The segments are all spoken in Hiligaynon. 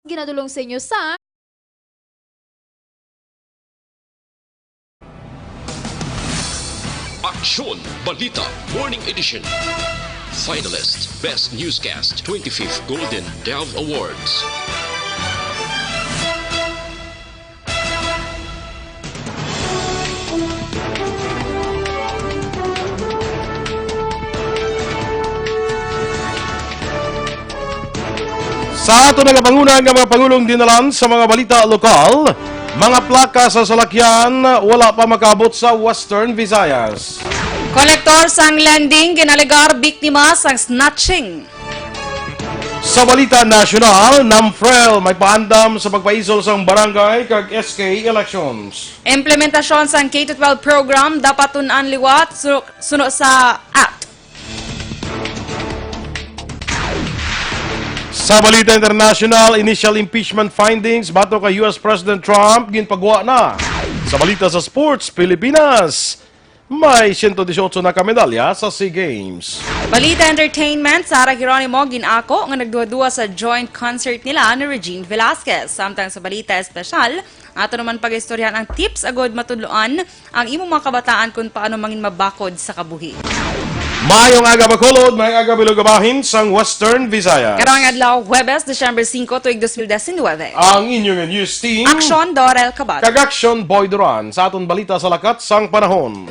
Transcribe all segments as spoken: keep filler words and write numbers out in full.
Ginadulong sa inyo sa Aksyon Balita Morning Edition. Finalist, Best Newscast, twenty-fifth Golden Dove Awards. Sa aton nagapanguna nga mga pangulong dinalan sa mga balita lokal, mga plaka sa salakyan wala pa makaabot sa Western Visayas. Kolektor sang lending ginalegar biktima sang snatching. Sa balita nasyonal, NAMFREL may paandam sa pagpaisol sang barangay kag S K elections. Implementasyon sang K to twelve program dapat tun-an liwat su-, suno sa Act. Sa balita international, initial impeachment findings batok kay U S President Trump ginpagwa na. Sa balita sa sports, Pilipinas may siyento dieciocho na ka medalya sa SEA Games. Balita entertainment, Sarah Geronimo gin-ako nga nagduha-duha sa joint concert nila ni Regine Velasquez. Samtang sa balita espesyal, ato naman pag-istoryahan ang tips agud matudloan ang imong mga kabataan kung paano mangin mabakod sa kabuhi. Maayong aga, Bacolod, maayong aga, Bilog Bahin sang Western Visayas. Karong adlaw, Huwebes, Disyembre singko, tuig dos mil diecinuebe. Ang inyong news team, Aksyon, Dorel Cabal. Kag Aksyon, Boy Duran. Sa aton balita sa lakat sang panahon.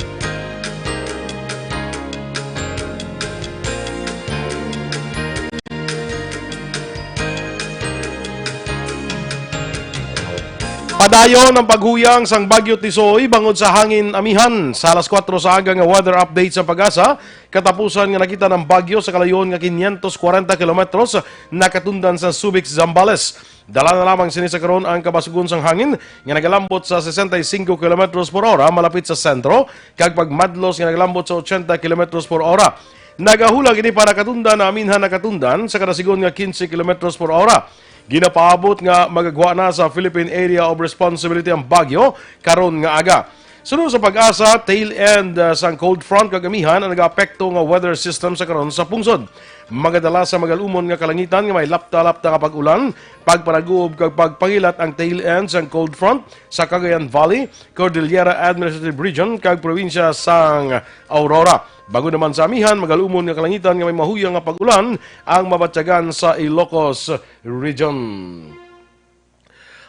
Padayon ang paghuyang sang Bagyo Tisoy bangod sa hangin amihan. Sa alas kuwatro sa aga nga weather update sa PAGASA, katapusan nga nakita ang bagyo sa kalayon nga quinientos kwarenta kilometros nakatundan sa Subic, Zambales. Dala na lamang sini sa karon ang kabasugon sang hangin nga nagalambot sa sesenta y cinco kilometros por ora malapit sa sentro kag pagmadlos nga nagalambot sa ochenta kilometros por ora. Nagahulag ini para katundan na aminhan nakatundan sa kada sigon nga quince kilometros por ora. Ginapaabot nga magagwa na sa Philippine Area of Responsibility ang bagyo karon nga aga. Suno sa PAGASA, tail end, ah, sang cold front kag amihan ang nagaapekto nga weather system sa karon sa pungsod. Magadala sa magalumon nga kalangitan nga may lapta-lapta nga pag-ulan, pagpanaguob kag pagpangilat ang tail end sang cold front sa Cagayan Valley, Cordillera Administrative Region kag probinsya sang Aurora. Bangod naman sa amihan, magalumon nga kalangitan nga may mahuyang nga pag-ulan ang mabatyagan sa Ilocos Region.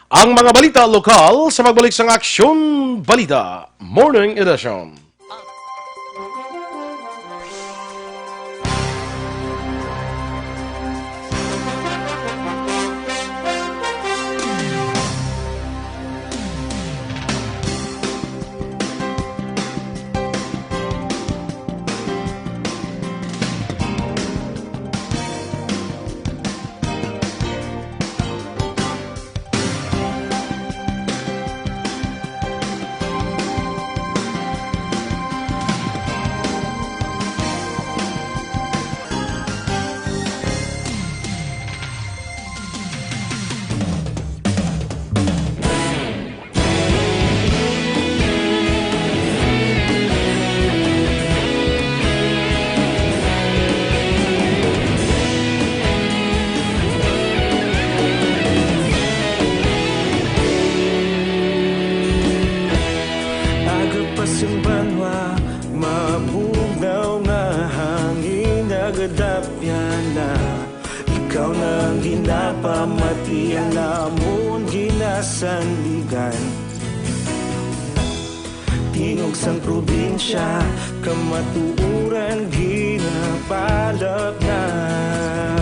Ang mga balita lokal sa pagbalik sang Aksyon Balita Morning Edition. Aga pa sang banwa, mabugnaw nga hangin, nagadapyan na. Ikaw na ang ginapamati, ang amon ginasandigan. Tingog sang probinsya, kamatuoran ginapalapnap.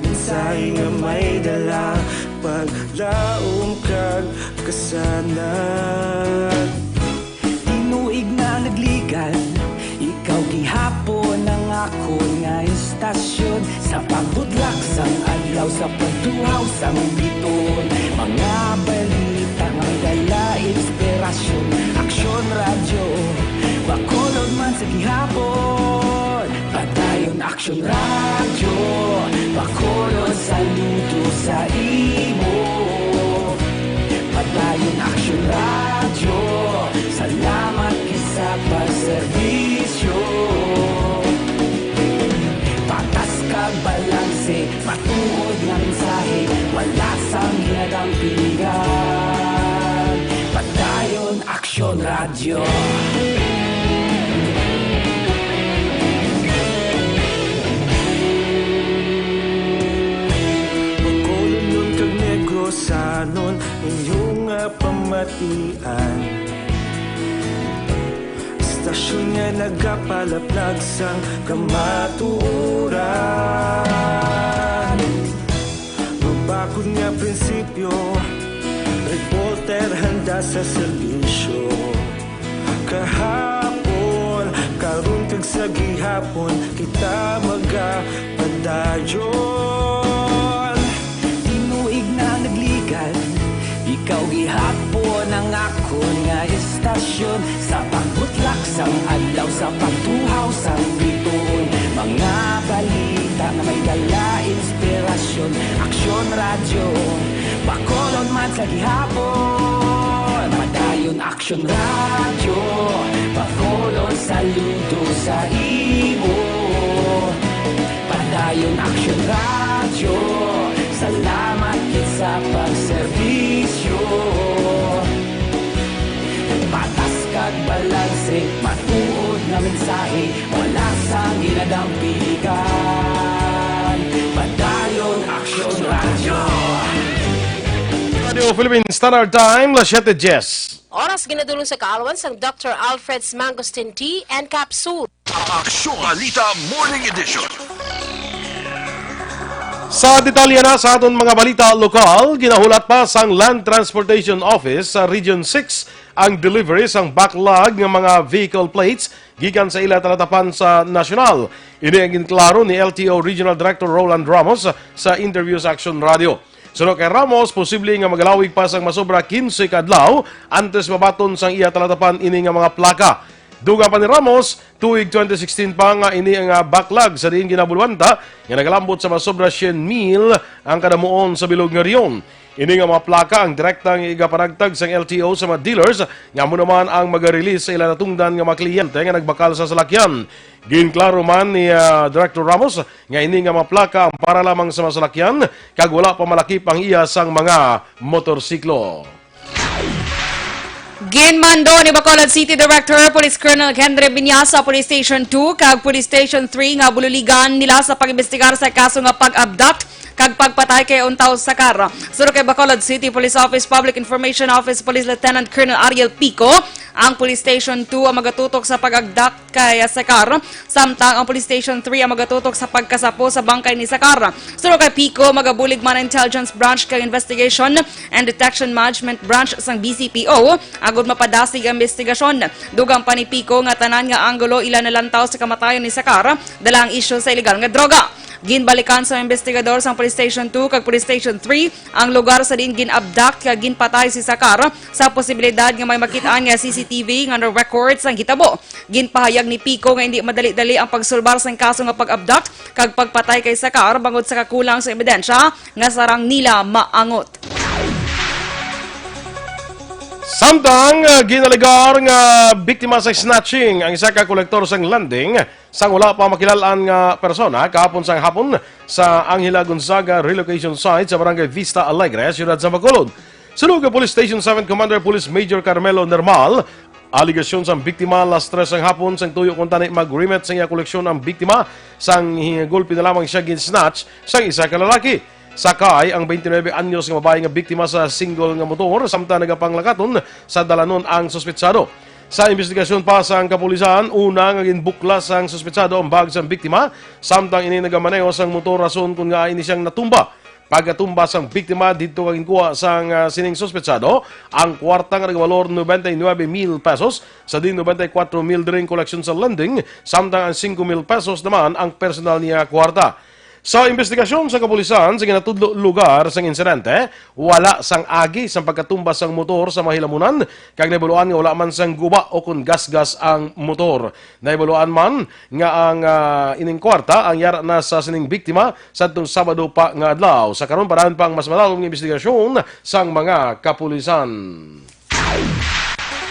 Mensahe nga may dala, paglaom kag kasanag. Tinuig na nagligan, ikaw gihapon ang akon nga istasyon. Sa pagbudlak sang adlaw, sa pagtuhaw sang biton, mga balita nga dala inspirasyon. Aksyon Radyo, Bacolod man sa gihapon. Padayon Aksyon Radyo, Bacolod, saludo sa imo. Padayon Aksyon Radyo, salamat gid sa pagserbisyo. Patas kag balanse, matuod nga mensahe, wala sang Tampigan, Padayon Aksyon Radyo. Bacolodnon kag Negrosanon, inyo nga pamatian. Istasyon nga nagapalaplag sang kamatuoran. Mabakod nga prinsipyo, reporter handa sa serbisyo. Kahapon, karon kag sa gihapon, kita magapadayon. Tinuig na nagligad, ikaw gihapon ang akon nga istasyon. Sa pagbutlak sang adlaw, sa pagtuhaw sang bituon, mga balita nga may dala inspirasyon. Aksyon Radyo, Bacolod man sa gihapon. Padayon Aksyon Radyo, Bacolod saludo sa imo. Padayon Aksyon Radyo, salamat gid sa pagserbisyo. Patas kag balanse, matuod nga mensahe, wala sang ginadampigan. Padayon Aksyon Radyo. Radio Philippine Standard Time, las siete diez. Oras ginadulong sa kaalwan sang Doctor Alfred's Mangosteen Tea and Capsule. Aksyon Balita Morning Edition. Sa detalye na sa aton mga balita lokal, ginahulat pa sang Land Transportation Office sa Region six ang delivery sang backlog nga mga vehicle plates gikan sa ila talatapan sa nasyonal. Ini ang ginklaro ni L T O Regional Director Roland Ramos sa interview sa Aksyon Radio. Suno kay Ramos, posible nga magalawig pa sang masobra quince ka adlaw antes mabaton sang iya talatapan ini nga mga plaka. Dugang pa ni Ramos, tuig twenty sixteen pa nga ini nga backlog sa diin ginabulwanta nga nagalambot sa masobra cien mil ang kadamuon sa bilog nga rehiyon. Ini nga mga plaka ang direkta nga igapanagtag sang L T O sa mga dealers nga amo naman ang maga-release sa ila natungdan nga mga kliyente nga nagbakal sa salakyan. Ginklaro man ni, ah, Director Ramos nga ini nga mga plaka ang para lamang sa mga salakyan kag wala pa malakip ang iya sang mga motorsiklo. Ginmando ni Bacolod City Director Police Colonel Henry Binyasa Police Station two kag Police Station three nga bululigan nila sa pag-imbestigar sa kaso nga pag-abduct kag pagpatay kay Untaw Sakar. Suno kay Bacolod City Police Office Public Information Office Police Lieutenant Colonel Ariel Pico, ang Police Station two ang magatutok sa pag-abduct kay Sakar, samtang ang Police Station three ang magatutok sa pagkasapo sa bangkay ni Sakar. Suno kay Pico, magabulig man ang Intelligence Branch kag Investigation and Detection Management Branch sang B C P O agod mapadasig ang investigasyon. Dugang pa ni Pico nga tanan nga anggulo ila nalantaw sa kamatayon ni Sakar, dala ang isyu sa ilegal nga droga. Ginbalikan sa investigador sang Police Station two kag Police Station three ang lugar sa diin gin-abduct kag ginpatay si Sakar sa posibilidad nga may makit-an nga C C T V nga na-record sang hitabo. Ginpahayag ni Pico nga indi madali-dali ang pagsulbar sang kaso nga pag-abduct kag pagpatay kay Sakar bangod sa kakulang sa ebidensya nga sarang nila maangot. Samtang, ah, ginalegar nga biktima sa snatching ang isa ka kolektor sang landing sang wala pa makilal-an nga persona kahapon sang hapon sa Angela Gonzaga relocation site sa Barangay Vista Alegre, Siyudad sa Bacolod. Suno kay Police Station seven Commander Police Major Carmelo Nermal, aligasyon sang biktima, las tres sang hapon sang tuyo kuntani mag-remit sang iya koleksyon ang biktima sang hi-, gulpi na lamang siya gin-snatch sang isa ka lalaki. Sakay ang twenty-nine anyos nga babae nga biktima sa single nga motor samtang nagapanglakaton sa dalanon ang suspetsado. Sa imbestigasyon pa sang kapulisan, una nga ginbuklas sang suspetsado ang bag sang biktima, samtang ini nagamaneho sang motor rason kon ngaa ini siyang natumba. Pagkatumba sang biktima didto nga ginkuha sang, ah, sining suspetsado ang kwarta nga nagabalor noventa y nueve mil pesos, sa diin noventa y kuwatro mil diri ang koleksyon sa landing, samtang ang singko mil pesos naman ang personal niya nga kwarta. Sa imbestigasyon sa kapulisan sa ginatudlo lugar sang insidente, wala sang agi sang pagkatumba sang motor sa mga hilamunan, kag nahibaluan nga wala man sang guba o kon gasgas ang motor. Nahibaluan man nga ang, ah, ining kwarta ang yara na sa sining biktima sadtong Sabado pa nga adlaw. Sa karon, padaan pa ang mas malanom nga imbestigasyon sang mga kapulisan.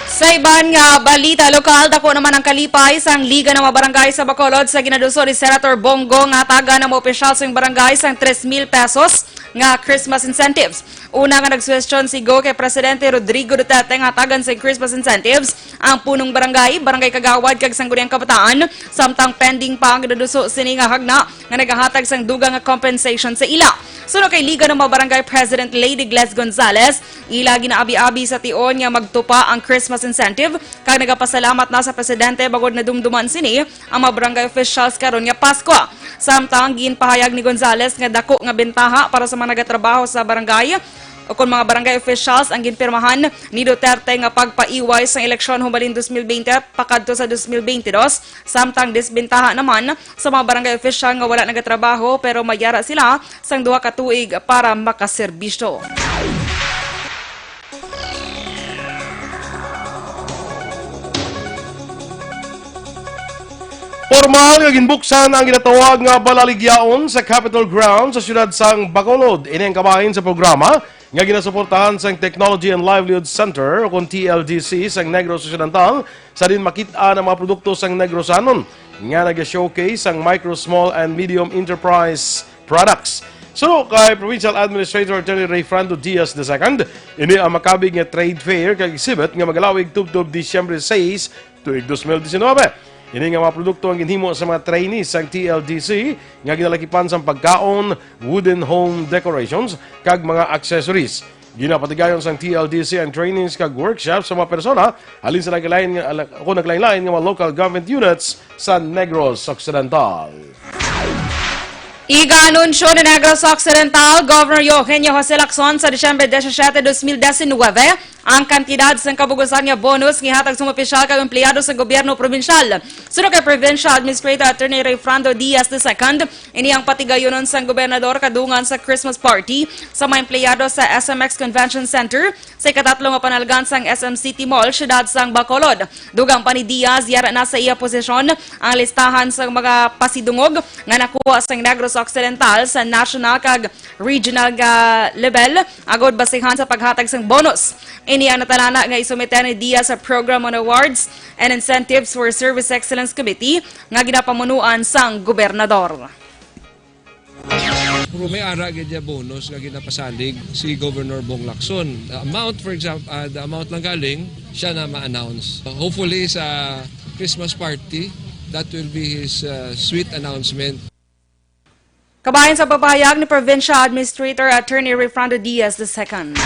Sa iban nga balita lokal, dako naman ang kalipay sang Liga ng mga Barangay sa Bacolod sa ginaduso ni Senator Bong Go nga tagan ang mga opisyal sang barangay sang tres mil pesos nga Christmas incentives. Una nga nagsuwestyon si Go kay Presidente Rodrigo Duterte nga hatagan sing Christmas incentives ang punong barangay, barangay kagawad kag Sangguniang Kabataan, samtang pending pa ang naduso sini nga hagna nga nagahatag sang dugang nga compensation sa ila. Suno kay Liga ng mga Barangay President Lady Gles Gonzalez, ila ginaabi-abi sa tion nga magtupa ang Christmas incentive kag nagapasalamat na sa presidente bangod nadumduman sini ang mga barangay officials karon nga Pasko. Samtang ginpahayag ni Gonzalez nga dako nga bentaha para sa mga nagatrabaho sa barangay o kon mga barangay officials ang ginpirmahan ni Duterte nga pagpaiway sang eleksyon humalin dos mil bente pakadto sa dos mil bente dos, samtang disbentaha naman sa mga barangay official nga wala nagatrabaho pero may yara sila sang duha ka tuig para makaserbisyo. Formal nga ginbuksan ang ginatawag nga balaligyaon sa Capitol Grounds sa siyudad sang Bacolod. Ini ang kabahin sa programa nga ginasuportahan sang Technology and Livelihood Center, o kon T L D C, sang Negros Occidental, sa diin makit-an ang mga produkto sang Negrosanon nga naga-showcase sang micro, small, and medium enterprise products. Suno kay Provincial Administrator Attorney Rayfrando Diaz the second, ini ang makabig nga trade fair kag exhibit nga magalawig tubtob Disyembre sais, tuig dos mil diecinuebe. Ini nga mga produkto ang ginhimo sa mga trainees sang T L D C nga ginalakipan sang pagkaon, wooden home decorations, kag mga accessories. Ginapatigayon sang T L D C ang trainings kag workshops sa mga persona halin sa naglain nga, ala-, o naglain-lain nga mga local government units sa Negros Occidental. Iga-anunsyo ni Negros Occidental Governor Eugenio Jose Lacson sa Disyembre disisiete, dos mil diecinuebe, ang kantidad sang kabugusan nga bonus nga ihatag sa mga opisyal kag empleyado sa gobyerno probinsyal. Suno kay Provincial Administrator Attorney Rayfrando Diaz the second, ini ang patigayonon sang gobernador kadungan sa Christmas party sa mga empleyado sa S M X Convention Center sa ikatatlo nga panalgan sang S M City Mall, siyudad sang Bacolod. Dugang pa ni Diaz, yara na sa iya posisyon ang listahan sang mga pasidungog nga nakuha sang Negros Occidental sa national kag regional nga level, agod basihan sa paghatag sang bonus. Ini ang natalana nga isumite ni Diaz sa Program on Awards and Incentives for Service Excellence Committee nga ginapamunuan sang gobernador. Pero may ara gid ya bonus nga ginapasalig si Governor Bong Lacson. The amount, for example, ah, the amount lang galing, siya na ma-announce. Hopefully sa Christmas party, that will be his ah, sweet announcement. Kabahin sa pagpahayag ni Provincial Administrator Attorney Rayfrando Diaz the second.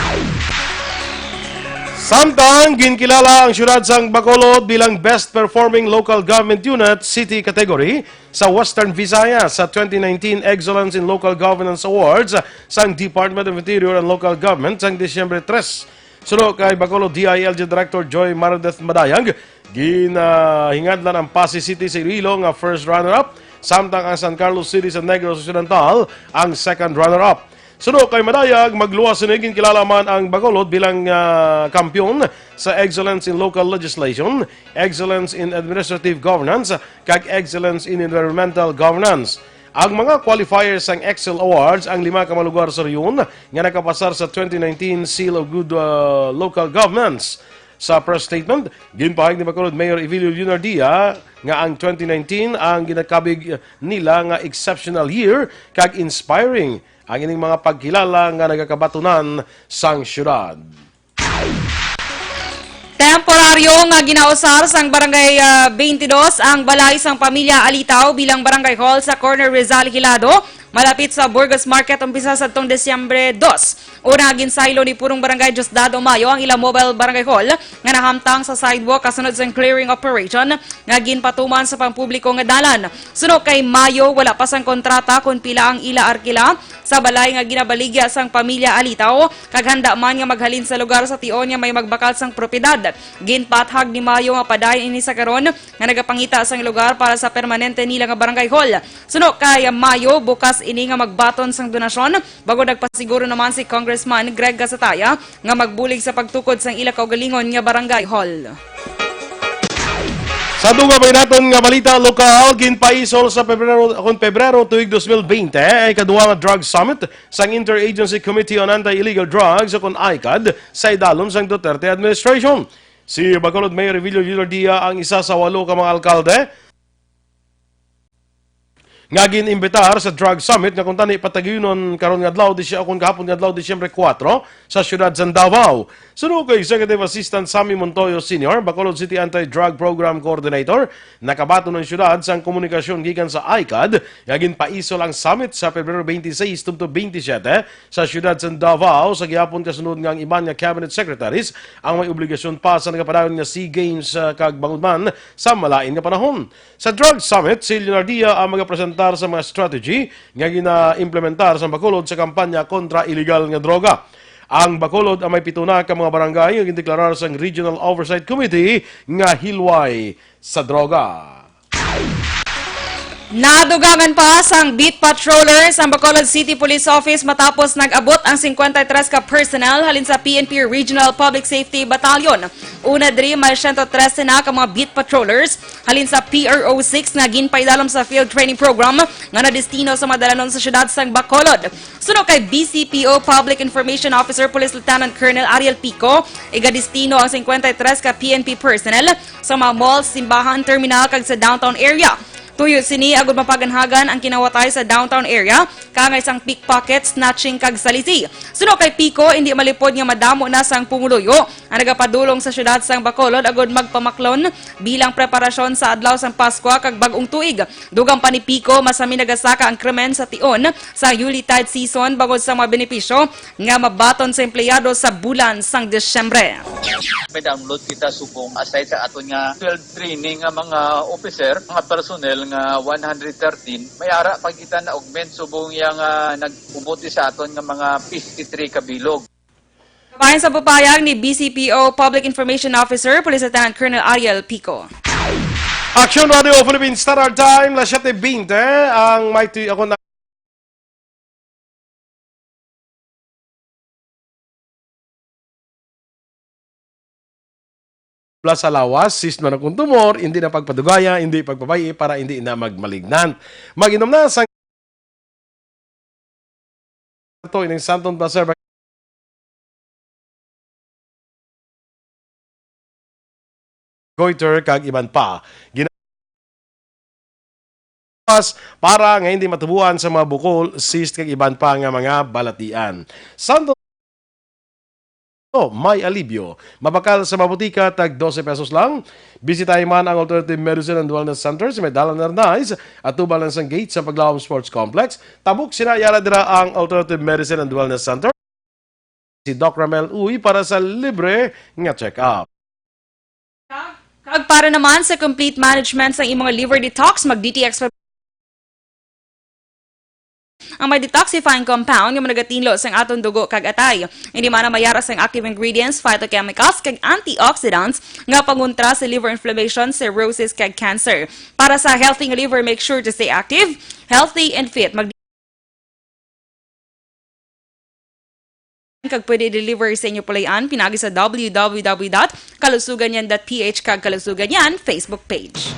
Samtang ginkilala ang siyudad sang Bacolod bilang Best Performing Local Government Unit, City Category, sa Western Visayas sa twenty nineteen Excellence in Local Governance Awards sang Department of Interior and Local Government sang Disyembre tres. Suno kay Bacolod D I L G Director Joy Marideth Madayag, ginahingadlan ang Passi City sa Iloilo nga first runner-up, samtang ang San Carlos City sa Negros Occidental ang second runner-up. Suno kay Madayag, magluwas sini ginkilala man ang Bacolod bilang ah, kampiyon sa Excellence in Local Legislation, Excellence in Administrative Governance, kag Excellence in Environmental Governance. Ang mga qualifiers sang Excel Awards ang lima ka mga lugar sa rehiyon nga nakapasar sa twenty nineteen Seal of Good uh, Local Governance. Sa press statement, ginpahayag ni Bacolod Mayor Evilio Leonardia nga ang twenty nineteen ang ginakabig nila nga exceptional year kag inspiring ang ining mga pagkilala nga nagakabatunan sang syudad. Temporaryo nga ginausar sang Barangay ah, twenty-two ang balay sang pamilya Alitaw bilang barangay hall sa Corner Rizal Hilado, malapit sa Burgos Market, umpisa sa tong Disyembre dos. Una, ginsaylo ni Purong Barangay Diosdado Mayo ang ilang mobile barangay hall nga nahamtang sa sidewalk kasunod sang clearing operation nga ginpatuman sa pampubliko nga dalan. Suno kay Mayo, wala pa sang kontrata kon pila ang ila arkila sa balay nga ginabaligya sang pamilya Alitaw, kag handa man nga maghalin sa lugar sa tion nga may magbakal sang propiedad. Ginpathag ni Mayo nga padayon ini sa karon nga nagapangita sang lugar para sa permanente nila nga barangay hall. Suno kay Mayo, bukas ini nga magbaton sang donasyon, bangod nagpasiguro naman si Congressman Greg Gasataya nga magbulig sa pagtukod sang ila kaugalingon nga barangay hall. Sa dugang pa naton nga balita lokal, ginpaisol sa Pebrero, kon Pebrero tuig dos mil bente, ang ikaduha nga Drug Summit sang Interagency Committee on Anti-Illegal Drugs o kon ICAD sa idalom sang Duterte administration. Si Bacolod Mayor Evilio Leonardia ang isa sa walo ka mga alkalde nga gin-imbitar sa Drug Summit nga kuntani patagyunon karon nga adlaw, Disy-, o kon kahapon nga adlaw, Disyembre kuwatro, sa siyudad sa Davao. Suno kay Executive Assistant Sammy Montoyo Senior, Bacolod City Anti-Drug Program Coordinator, nakabaton ang siyudad sang komunikasyon gikan sa ICAD nga ginpaisol ang summit sa Pebrero twenty-six tubtob twenty-seven sa siyudad sa Davao, sa gihapon kasunod nga ang iban nga cabinet secretaries ang may obligasyon pa sa nagapadayon nga SEA Games, ah, kag bangod man sa malain nga panahon. Sa Drug Summit, si Leonardia ang magapresentar sa mga strategy nga gina-implementar sa Bacolod sa kampanya kontra iligal nga droga. Ang Bacolod ang may pito na ka mga barangay nga gindeklarar sang Regional Oversight Committee nga hilway sa droga. Nadugangan pa sang beat patrollers ang Bacolod City Police Office matapos nag-abot ang cincuenta y tres ka personnel halin sa P N P Regional Public Safety Battalion. Una diri, may siyento trese na ka mga beat patrollers halin sa P R O six nga ginpaidalom sa field training program nga nadestino sa mga dalanon sa siyudad sang Bacolod. Suno kay B C P O Public Information Officer Police Lieutenant Colonel Ariel Pico, igadestino ang cincuenta y tres ka P N P personnel sa mga malls, simbahan, terminal, kag sa downtown area. Tuyo sini agud mapaganhagan ang kinawatay sa downtown area, kaangay sang pickpocket, snatching, kag salisi. Suno kay Pico, indi malipod nga madamo na sang pumuluyo ang nagapadulong sa siyudad sang Bacolod agud magpamaklon bilang preparasyon sa adlaw sang Paskwa kag Bag-ong Tuig. Dugang pa ni Pico, mas sami nagasaka ang krimen sa tion sa Yuletide season bangod sa mga benepisyo nga mabaton sa empleyado sa bulan sang Disyembre. May download kita subong aside sa aton nga twelve training nga mga officer, mga personnel nga one hundred thirteen, may ara pa kita na-augment subong yang, ah, nag-ubot sa aton nga mga fifty-three ka bilog. Kabahin sa pupayag ni B C P O Public Information Officer, Police Lieutenant Colonel Ariel Pico. Action Radio Philippines Standard Time, las siyete bente, ang may tu-, ako na mula sa lawas, cyst man akong tumor, hindi na pagpadugaya, hindi pagpabay-i para hindi na magmalignant. Mag-inom na sa to ining Santon Placer goiter kag iban pa. Gina-, para nga hindi matubuan sa mga bukol, cyst kag iban pa nga mga balatian. Santon Oh, may alibyo. Mabakal sa mga butika, tag dose pesos lang. Bisitahi man ang Alternative Medicine and Wellness Center sa may Dalan Arnaiz, atubang lang sang gate sa Paglawom Sports Complex. Tabok sina yara dira ang Alternative Medicine and Wellness Center. Si Doc Ramel Uy para sa libre nga check-up. Kag para naman sa complete management sang imong liver detox, mag D T X pa ang may detoxifying compound nga nagatinlo sang aton dugo kag atay. Hindi man na mayara sang active ingredients, phytochemicals, kag antioxidants nga pangontra sa liver inflammation, cirrhosis, kag cancer. Para sa healthy nga liver, make sure to stay active, healthy, and fit. Mag- kag pwede i-deliver sa inyo pulay-an pinaagi sa W W W dot kalusugan yan dot P H kag Kalusugan Yan Facebook page.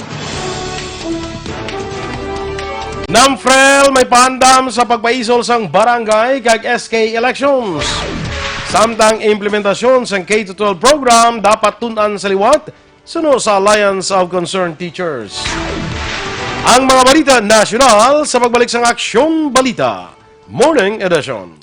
Namfrel may paandam sa pagpaisol sang barangay kag S K elections. Samtang implementasyon sang K to twelve program dapat tun-an sa liwat, suno sa Alliance of Concerned Teachers. Ang mga balita nasyonal sa pagbalik sang Aksyon Balita Morning Edition.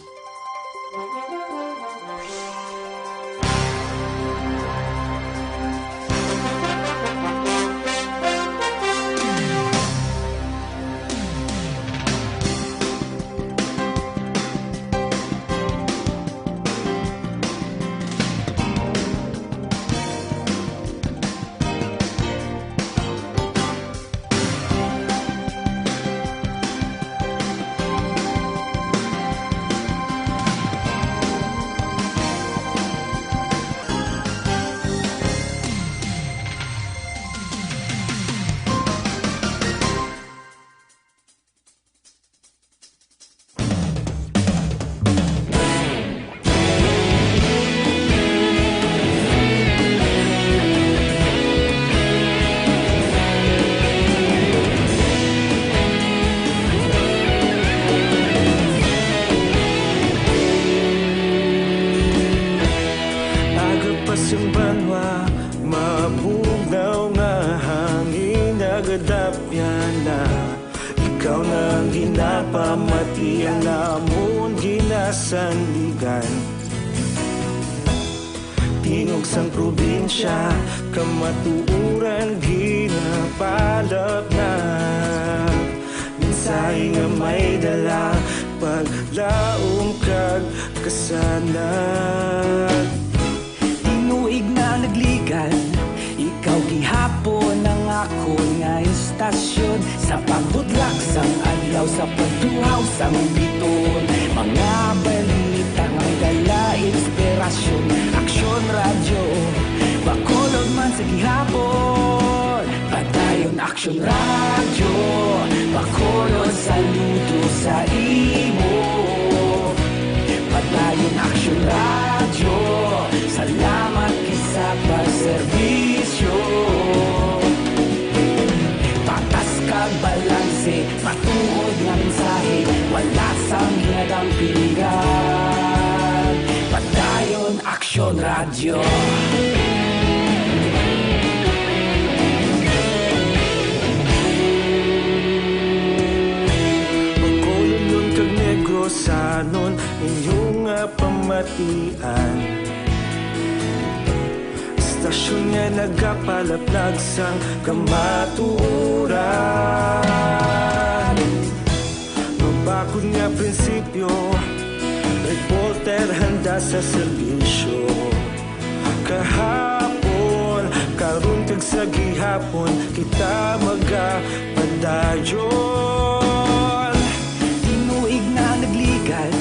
Agapas ang banwa, mabugnaw nga hangin, nagadapyan na. Ikaw na Mati ang namon ginasandigan. Tingog sang probinsya, kamatuoran ginapalapnag. Mensahe nga may dala, paglaom kag kasanag. Tinuig na nagligan, ikaw gihapon ang akon nga istasyon. Sa pagbutlak sang adlaw, sa pagtuhaw sang biton, mga balita nga may dala inspirasyon. Aksyon Radyo, Bacolod man sa gihapon. Padayon Aksyon Radyo, Bacolod, saludo sa imo. Padayon Aksyon Radyo, salamat gid sa pagserbisyo. Patas kag balanse, matuod nga mensahe, wala sang ginadampigan. Padayon Aksyon Radyo. Bacolodnon kag Negrosanon, inyo nga pamatian. Istasyon nga nagapalaplag sang kamatuoran. Mabakod nga prinsipyo, reporter handa sa serbisyo. Kahapon, karon kag sa gihapon, kita magapadayon. Tinuig na nagligan,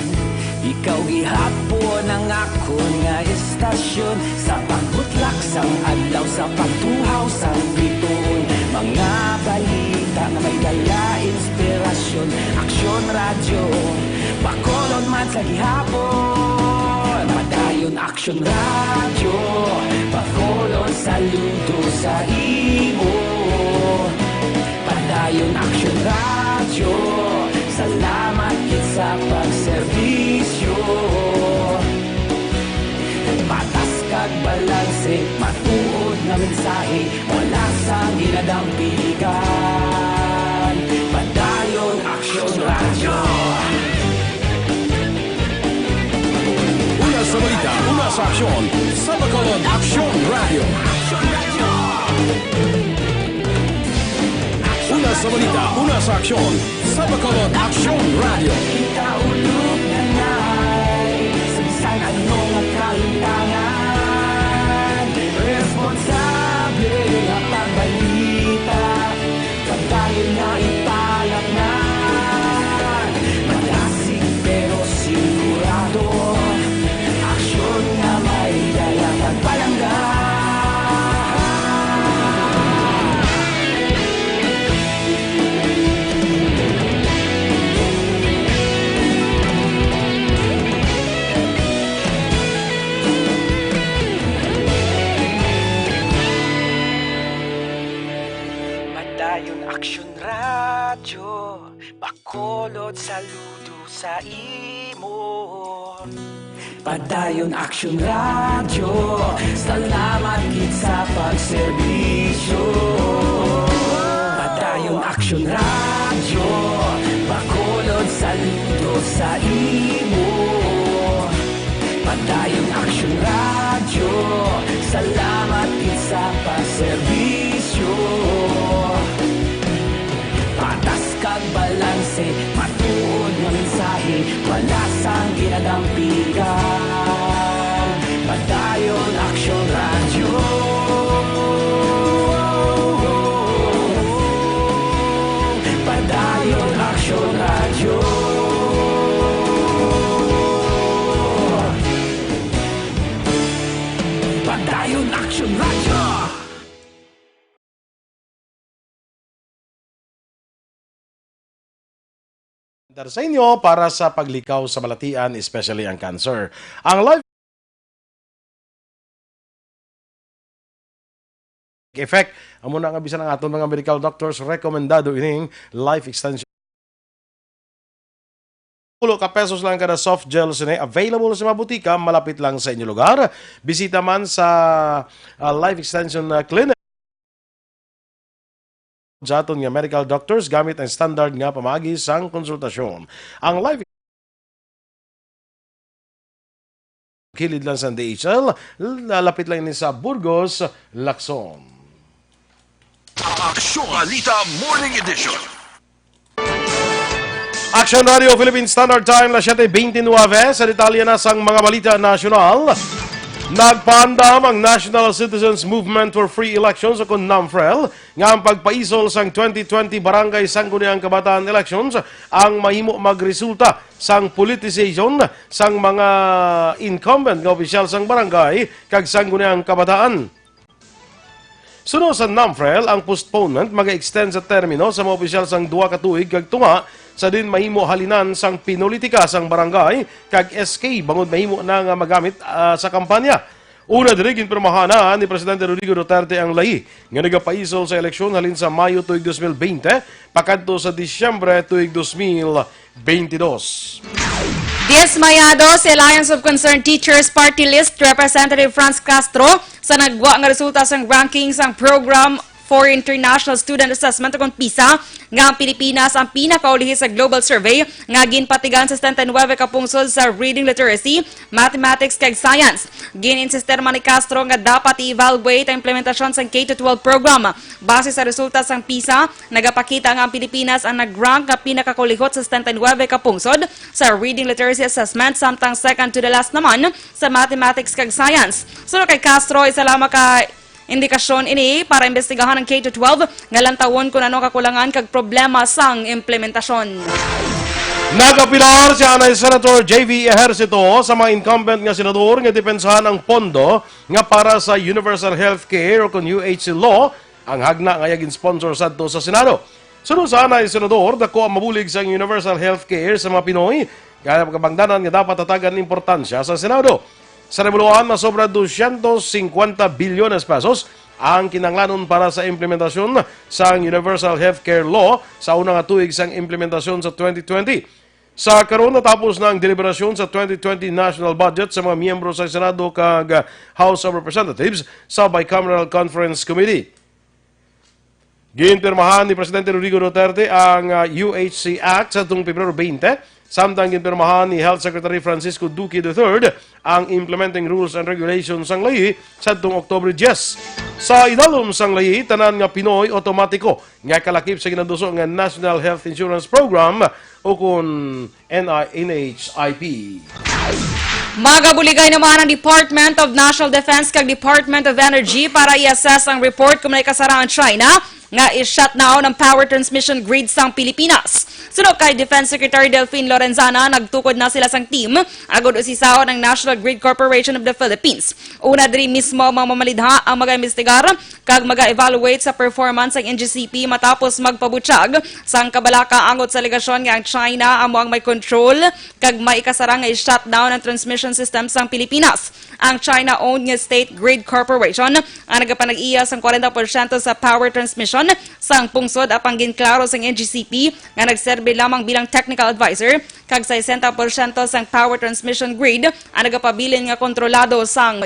ikaw gihapon ang akon nga istasyon. Sa pagbutlak sang adlaw, sa pagtuhaw sang biton, mga balita nga may dala inspirasyon. Aksyon Radyo, Bacolod man sa gihapon. Padayon Aksyon Radyo, Bacolod, saludo sa imo. Padayon Aksyon Radyo, salamat gid sa pagserbisyo. Patas kag balanse, matuod nga mensahe, wala sang ginadampigan. Padayon Aksyon Radyo. Una sa balita, una sa aksyon, sa Bacolod Aksyon Radyo. Una sa balita, una sa aksyon, sa Bacolod Aksyon Radyo. Kita ulog na ngay, sa bisan ano nga kalimtangan, responsable nga pagbalita, padayon nga ipalapngan, madasig pero sigurado, aksyon nga may dala pagpalangga. Padayon Aksyon Radyo, Bacolod, saludo sa imo. Padayon Aksyon Radyo, salamat gid sa pagserbisyo. Padayon Aksyon Radyo, Bacolod, saludo sa imo. Padayon Aksyon Radyo, salamat gid sa pagserbisyo. Patas kag balanse, matuod nga mensahe, wala sang ginadampigan. Padayon Aksyon Radyo. Padayon Aksyon Radyo. Padayon Aksyon Radyo. Dar sa inyo para sa paglikaw sa balatian, especially ang cancer. Ang life effect, amo na nga bisan ang aton mga medical doctors, rekomendado ining life extension. Pulo ka pesos lang kada soft gel sini, available sa mga butika malapit lang sa inyo lugar. Bisita man sa, ah, Life Extension, ah, Clinic. sa aton nga medical doctors gamit ang standard nga pamaagi sang konsultasyon. Ang live kilid lang sa D H L, lalapit lang ini sa Burgos, Lacson. Aksyon Balita Morning Edition. Action Radio Philippine Standard Time na siyete beintinuwebe. Sa detalye na sang mga balita nasyonal, nagpaandam ang National Citizens Movement for Free Elections o kon NAMFREL nga ang pagpaisol sang twenty twenty Barangay Sangguniang Kabataan Elections ang mahimo magresulta sang politicization sang mga incumbent nga opisyal sang barangay kag sangguniang kabataan. Suno sa NAMFREL, ang postponement maga-extend sa termino sa mga opisyal sang duha ka tuig kag tunga sa din mahimo halinan sang pinulitika sang barangay kag S K bangod mahimo na nga magamit, ah, sa kampanya. Una diri, ginpirmahan na ni Presidente Rodrigo Duterte ang layi nga nagapaisol sa eleksyon halin sa Mayo tuig dos mil bente pakadto sa Disyembre tuig dos mil beintidos. Dismayado si Alliance of Concerned Teachers Party List Representative Franz Castro sa nagwa nga resulta sang ranking sang Program for International Student Assessment o kon PISA nga ang Pilipinas ang pinakaulihi sa global survey nga ginpatigan sa setenta y nuebe ka pungsod sa reading literacy, mathematics, kag science. Gin-insister man ni Castro nga dapat i-evaluate ang implementasyon sang K to twelve program. Base sa resulta sang PISA, nagapakita nga ang Pilipinas ang nag-rank nga pinakakulihot sa setenta y nuebe ka pungsod sa reading literacy assessment, samtang second to the last naman sa mathematics kag science. Suno kay Castro, isa lamang ka indikasyon ini para imbestigahan ang K to twelve nga lantawon kon ano ang kakulangan kag problema sang implementasyon. Nagapilar si anay Senator J V Ejercito sa mga incumbent nga senador nga depensahan ang pondo nga para sa universal health care o kon U H C law, ang hagna nga iya gin-sponsor sadto sa Senado. Suno sa anay senador, dako ang mabulig sang universal health care sa mga Pinoy, kaya kabangdanan nga dapat hatagan importansya sa Senado. Sa rebuluhan, masobra dosyentos singkwenta bilyones pesos ang kinahanglanon para sa implementasyon sang Universal Healthcare Law sa una nga tuig sang implementasyon sa twenty twenty. Sa karon, natapos na ang deliberasyon sa twenty twenty national budget sa mga miyembro sa Senado kag House of Representatives sa Bicameral Conference Committee. Ginpirmahan ni Presidente Rodrigo Duterte ang, ah, U H C Act sadtong Pebrero twenty, samtang ginpirmahan ni Health Secretary Francisco Duque the third ang Implementing Rules and Regulations sang layi sadtong Oktubre diyes. Sa idalom sang layi, tanan nga Pinoy automatiko nga kalakip sa ginaduso nga National Health Insurance Program o kon N I N H I P. Magabuligay naman ang Department of National Defense kag Department of Energy para i-assess ang report kung may kasarang ang China nga i-shutdown ang power transmission grid sang Pilipinas. Suno kay Defense Secretary Delfin Lorenzana, nagtukod na sila sang team agod usisahon ang National Grid Corporation of the Philippines. Una diri mismo ang mga mamalidha ang mag-imbestigar kag maga-evaluate sa performance ang N G C P matapos magpabutyag sang kabalaka angot sa alegasyon nga ang China amo ang may control kag may ikasarang nga i-shutdown ang transmission system sang Pilipinas. Ang China-owned nga State Grid Corporation ang nagapanag-iya sang kwarenta porsyento sa power transmission sang pungsod, apang ginklaro sang N G C P nga nagserbi lamang bilang technical advisor, kag sesenta porsyento sang power transmission grid ang nagapabilin nga kontrolado sang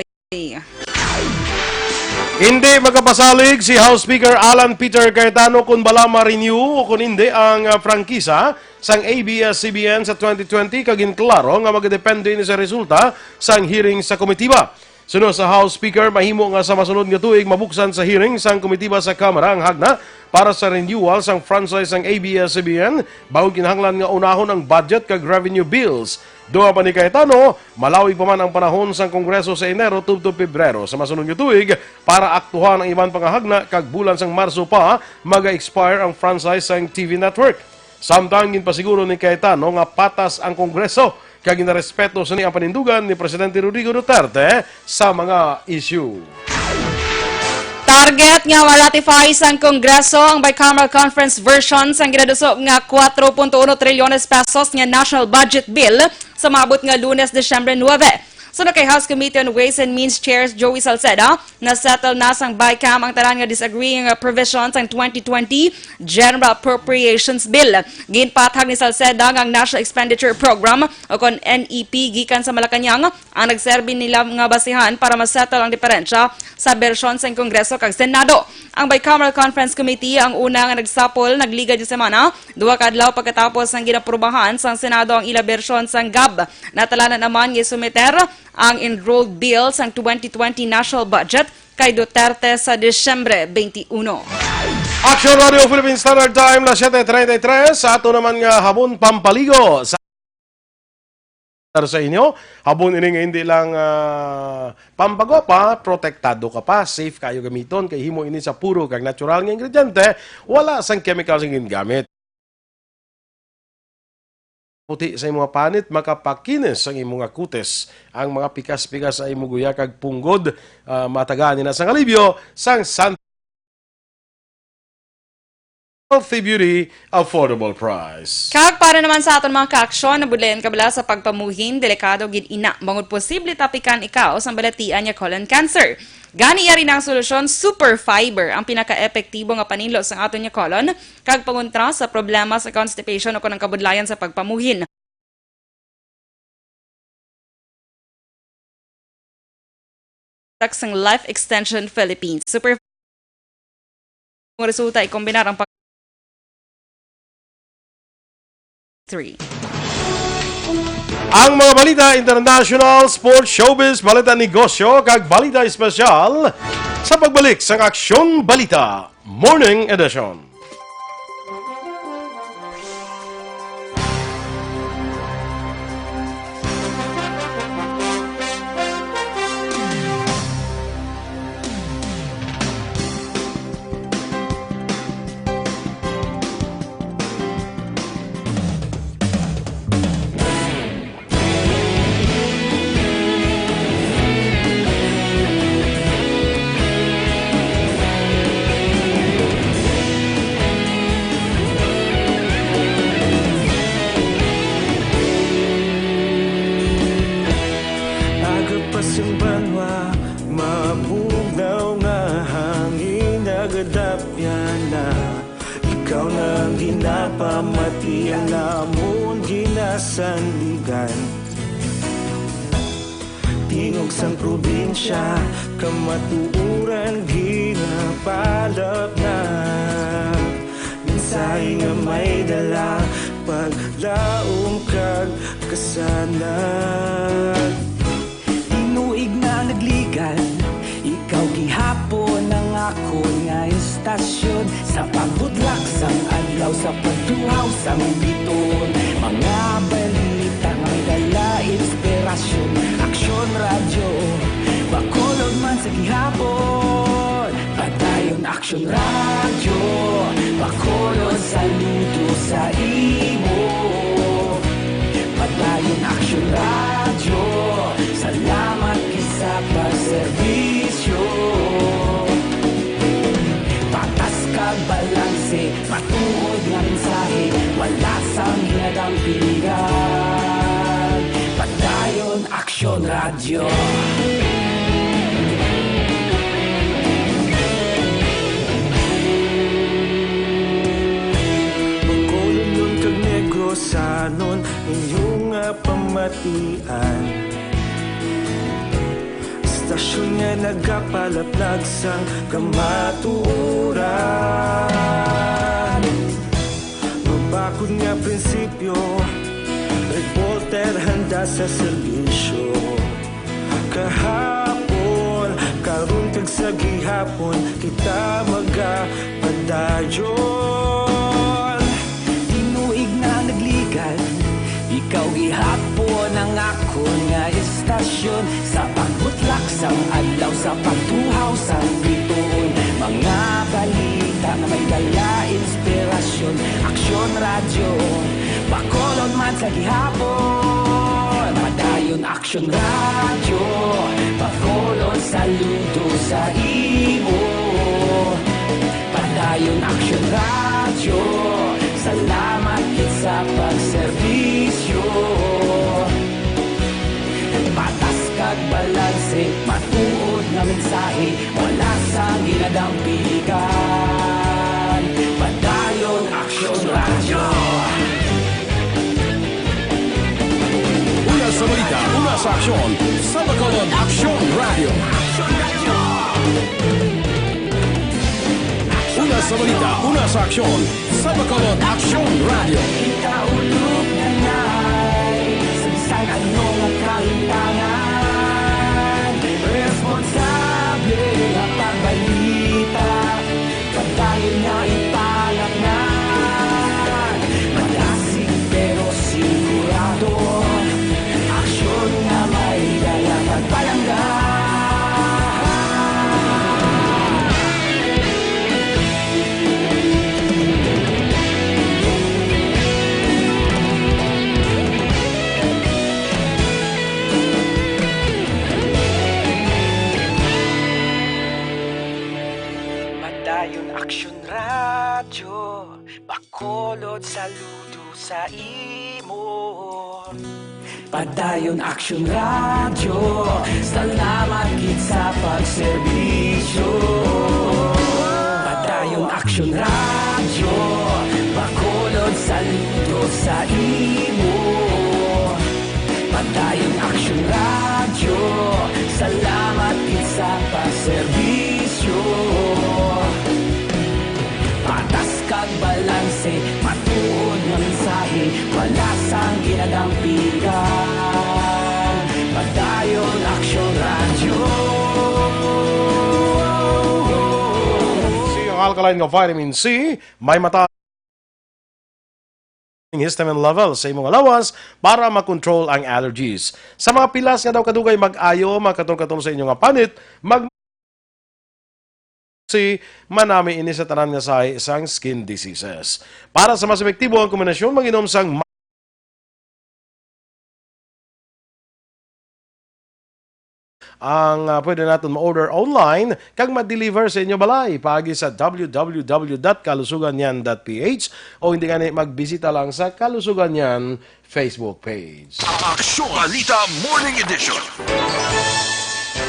Hindi makapasalig si House Speaker Alan Peter Cayetano kon bala ma-renew o kon hindi ang, ah, prangkisa sang A B S C B N sa twenty twenty, kag ginklaro nga magadepende ini sa resulta sang hearing sa komitiba. Suno sa House Speaker, mahimo nga sa masunod nga tuig mabuksan sa hearing sang komitiba sa Kamara ang hagna para sa renewal sang franchise sang A B S C B N, bangod kinahanglan nga unahon ang budget kag revenue bills. Dugang pa ni Cayetano, malawig pa man ang panahon sang Kongreso sa Enero tubtob Pebrero sa masunod nga tuig para aktuhan ang iban pa nga hagna, kag bulan sang Marso pa maga-expire ang franchise sang T V network. Samtang ginpasiguro ni Cayetano nga patas ang Kongreso kag ginarespeto sini ang panindugan ni Presidente Rodrigo Duterte sa mga issue. Target nga ma-ratify sang Kongreso ang bicameral conference version sang ginaduso nga kuwatro punto uno trilyones pesos nga National Budget Bill sa maabot nga Lunes, Disyembre nuebe. Suno kay House Committee on Ways and Means Chair Joey Salceda, na-settle na sang BICAM ang tanan nga disagreeing, uh, provision sang twenty twenty General Appropriations Bill. Ginpathag ni Salceda nga ang National Expenditure Program o kon N E P gikan sa Malacañang ang nagserbi nila nga basihan para ma-settle ang diferensya sa bersyon sang Kongreso kag Senado. Ang Bicameral Conference Committee ang una nga nagsapol nagligad nga semana, duha ka adlaw pagkatapos sang ginaprubahan sang Senado ang ila bersyon sang gab. Natalanan naman nga isumiter ang enrolled bill sang twenty twenty national budget kay Duterte sa Disyembre twenty-one. Action Radio Philippine Standard Time, las siete treinta y tres. Sa ato naman nga habon pampaligo sa, sa inyo, habon ini nga hindi lang, ah, pampagwapa, protektado ka pa, safe kayo gamiton, kay himo ini sa puro kag natural nga ingrediente, wala sang chemical sing gingamit. Puti sa imong panit, makapakinis ang imong kutis. Ang mga pikas-pikas sa imong guya kag punggod, ah, matagaan nila sang alibyo sang San Healthy Beauty, affordable price. Kag para naman sa aton mga kaaksyon, nabudlayan ka bala sa pagpamuhin, delikado gid ina, bangod posible tapikan ikaw sang balatian nga colon cancer. Gani, yari na ang solusyon, Super Fiber, ang pinaka-epektibo nga paninlo sang aton nga colon, kag pangontra sa problema sa constipation o kon ang kabudlayan sa pagpamuhin. Sang Life Extension Philippines. Super Ang resulta, ikombinar ang pag- three. Ang mga balita international, sports, showbiz, balita negosyo, kag balita espesyal sa pagbalik sang Aksyon Balita Morning Edition. Aga pa sang banwa, mabugnaw nga hangin, nagadapyan na. Ikaw na ang ginapamati, ang amon ginasandigan. Tingog sang probinsya, kamatuoran ginapalapnag. Mensahe nga may dala, paglaom kag kasanag. Tinuig na nagligad, ikaw gihapon ang akon nga istasyon. Sa pagbutlak sang adlaw, sa pagtuhaw sang bituon, mga balita nga may dala inspirasyon. Aksyon Radyo, Bacolod man sa gihapon. Padayon Aksyon Radyo, Bacolod, saludo sa imo. Padayon Aksyon Radyo, salamat gid sa pagserbisyo. Patas kag balanse, matuod nga mensahe, wala sang ginadampingan. Padayon Aksyon Radyo. Bacolodnon kag Negrosanon, inyo nga pamatian. Istasyon nga nagapalaplag sang kamatuoran. Mabakod nga prinsipyo, reporter handa sa serbisyo. Kahapon, karon kag sa gihapon, kita magapadayon. Tinuig na nagligad, ikaw gihapon ang akon nga istasyon. Sa pagbutlak sang adlaw, sa pagtuhaw sang bituon, mga balita nga may dala inspirasyon. Aksyon Radyo, Bacolod man sa gihapon. Padayon Aksyon Radyo, Bacolod, saludo sa imo. Padayon Aksyon Radyo, salamat gid sa pagserbisyo. Patas ka Balanse, matuod nga mensahe, wala sang ginadampigan. Padayon Aksyon Radyo. Una sa balita, una sa aksyon, sa Bacolod Aksyon Radyo. Una sa balita, una sa aksyon, sa Bacolod Aksyon Radyo. Ikaulo na nay, sa bisan ano nga kahintangan, responsable nga pagbalita, padayon nga ipangabyan. Malasig pero sigurado, aksyon nga may dala kag palangga. Padayon Aksyon Radyo, Bacolod, saludo sa imo. Padayon Aksyon Radyo, salamat gid sa pagserbisyo. Padayon Aksyon Radyo, Bacolod, saludo sa imo. Padayon Aksyon Radyo, salamat gid sa pagserbisyo. Patas kag balanse, matuod nga mensahe, wala sang ginadampigan. Padayon Aksyon Radyo. Si ang alkaline nga vitamin C, may mata histamine level sa imong lawas para makontrol ang allergies. Sa mga pilas nga daw kadugay mag-ayo, makatol-katol sa inyo nga panit, mag si manami ini sa tanan nga sahi sang skin diseases. Para sa mas epektibo ang kombinasyon, mag-inom sang ma-, ang, ah, pwede naton ma-order online kag ma-deliver sa inyo balay paagi sa w w w dot kalusuganyan dot p h o hindi gani magbisita lang sa Kalusuganyan Facebook page. Aksyon Balita Morning Edition.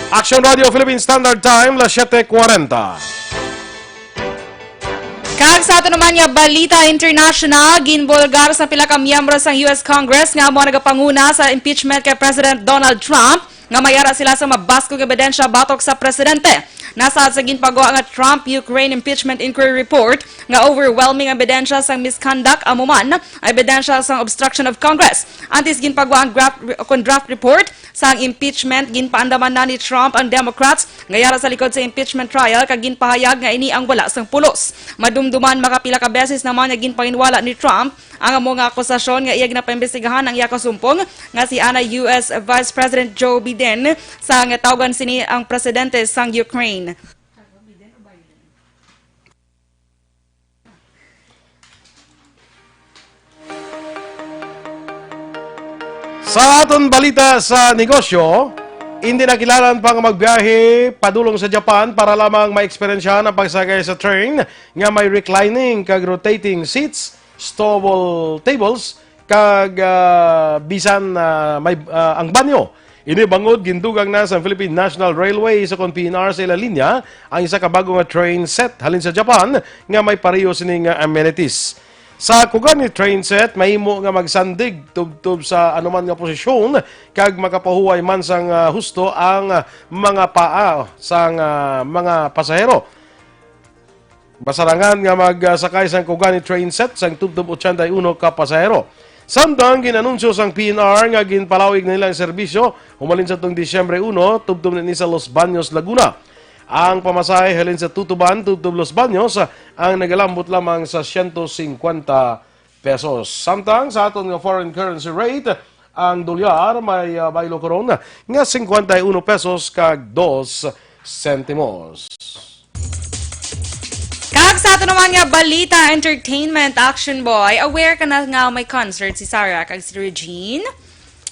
Aksyon Radio Philippine Standard Time, las siete cuarenta. Kag sa ato naman nga balita international, ginbulgar sa pila ka miyembro sang U S Congress nga amo nagapanguna sa impeachment kay President Donald Trump nga may ara sila sa mabaskog nga ebidensya batok sa presidente. Nasaad sa ginpagwa nga Trump-Ukraine impeachment inquiry report nga overwhelming ang ebidensya sang misconduct, amo man ang ebidensya sang obstruction of Congress. Antes ginpagwa ang draft, kon draft report sang impeachment, ginpaandaman na ni Trump ang Democrats nga yara sa likod sa impeachment trial kag ginpahayag nga ini ang wala sang pulos. Madumduman, makapila ka beses naman nga ginpanginwala ni Trump ang amo nga akusasyon nga iya ginapaimbestigahan ang iya kasumpong nga si ana U S Vice President Joe Biden, sa nga tawgan sini ang presidente sang Ukraine. Sa aton balita sa negosyo, hindi na kinahanglan pa nga magbiyahe padulong sa Japan para lamang maeksperiensyahan ang pagsakay sa train nga may reclining kag rotating seats, stool tables, kag, ah, bisan, ah, may, ah, ang banyo. Ini bangod gindugang na sa Philippine National Railway sa kon P N R sa ila linya ang isa ka bago nga train set halin sa Japan nga may pareho sini nga amenities. Sa Kogani train set, mahimo nga magsandig tubtob sa anuman nga posisyon kag makapahuway man sang, ah, husto ang, ah, mga paa sang, ah, mga pasahero. Masarangan nga magsakay sang Kogani train set sang tubtob ochenta y uno ka pasahero. Samtang gin-anunsyo sang P N R nga ginpalawig na nila ang serbisyo humalin sa tuong Disyembre uno, tubtob na ini sa Los Baños, Laguna. Ang pamasahe halin sa Tutuban tubtob Los Baños ang nagalambot lamang sa siyento singkwenta pesos. Samtang sa aton nga foreign currency rate, ang dolyar may, ah, baylo karon nga singkwenta y uno pesos kag dos sentimos. Kag sa ato naman nga balita, entertainment, Action Boy, aware ka na nga may concert si Sarah kag si Regine?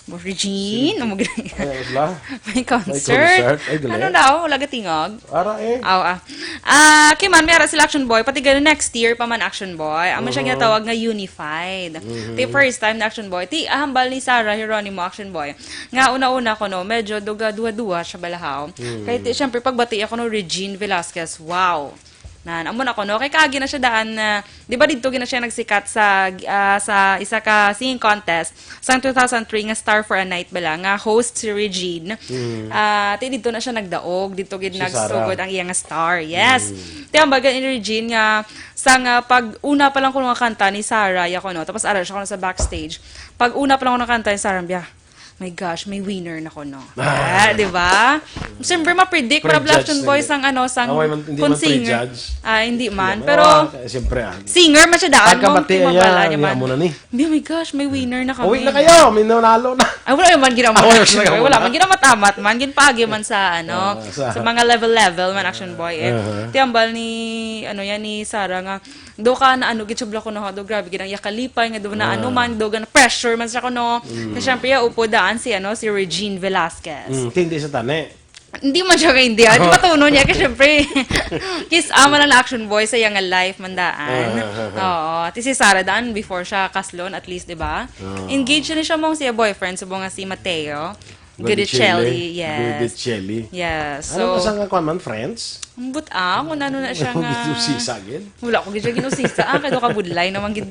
Mo, Regine, amo gid. Ay, ano sila? May concert. May concert. Ay, galing. Ano daw? Wala gatingog? Ara eh. Aw, ah. Ah, kay man, may ara sila Action Boy, pati gani next year pa man Action Boy. Amo siya Mhm. ginatawag nga unified. Mhm. Ti first time na Action Boy. Ti, ah, hambal ni Sarah Geronimo Action Boy. Nga una-una ko, no, medyo duga duha-duha siya balahaw. Mhm. Kay ti, syempre, pagbati ako no Regine Velasquez. Wow. Nan, amo na ko, no? Kay kaagi na siya daan na, di ba didto gina siya nagsikat sa, ah, sa isa ka singing contest sang two thousand three nga Star for a Night bala, nga host si Regine. Mm. Ah, ti didto na siya nagdaog, didto gid Si Sarah. nagsugod ang iya nga star. Yes. Mm. Ti ang baga ni Regine nga sang, ah, pag una pa lang ko nga kanta ni Sarah, ya ko, no? Tapos ara siya ko sa backstage. Pag una pa lang ko nakanta ni Sarah, biya, "My gosh, may winner na ko, no?" Ah. Ah, di ba? Siyempre, ma-predict, Predict, mara Black Stone Boys, nag- sang ano, sang Away man, hindi kung man singer. prejudge. Ah, hindi man. Hindi man. Pero Oh, siyempre, ah. singer man siya daan, Pagkamati, mong timabala ayan, niya man. amo na ni. Hindi, "Oh my gosh, may winner na kami." Uwi na kayo, may nanalo na. Ay, wala man ginamot. Ah, wala Action Boy. Wala man ginamatamat man, ginpaagi man sa, ano, Ah, sa sa mga level-level man, Action Boy, eh. Aha. Ti hambal ni, ano yan, ni Sarah nga, do ka na, ano, gid siya bala ko, no, do grabe gid ang yakalipay, nga do na, ano Ah. man, do na pressure man siya ko, no. Mm. Kaya syempre, ya, upo daan si, ano, si Regine Velasquez. Mm, ti hindi sa tani. Hindi man siya kay hindi, ah. Di Oh. matuno niya, kay syempre, kiss ama lang na Action Boy sa iyang life man daan. Ah, ah, ah, ah. Oo. Ti si Sarah daan, before siya kaslon, at least, di ba? Ah. Engaged siya ni siya mong siya boyfriend, subong nga si Mateo Guidicelli, Guidicelli, yes. Guidicelli. Yes. Ano So, ka sa nga kwan man, friends? Ambot, ah, kung ano na siya nga Ginusisa, gid? Wala ko gid siya ginusisa, ah, kay do kabudlay naman gid.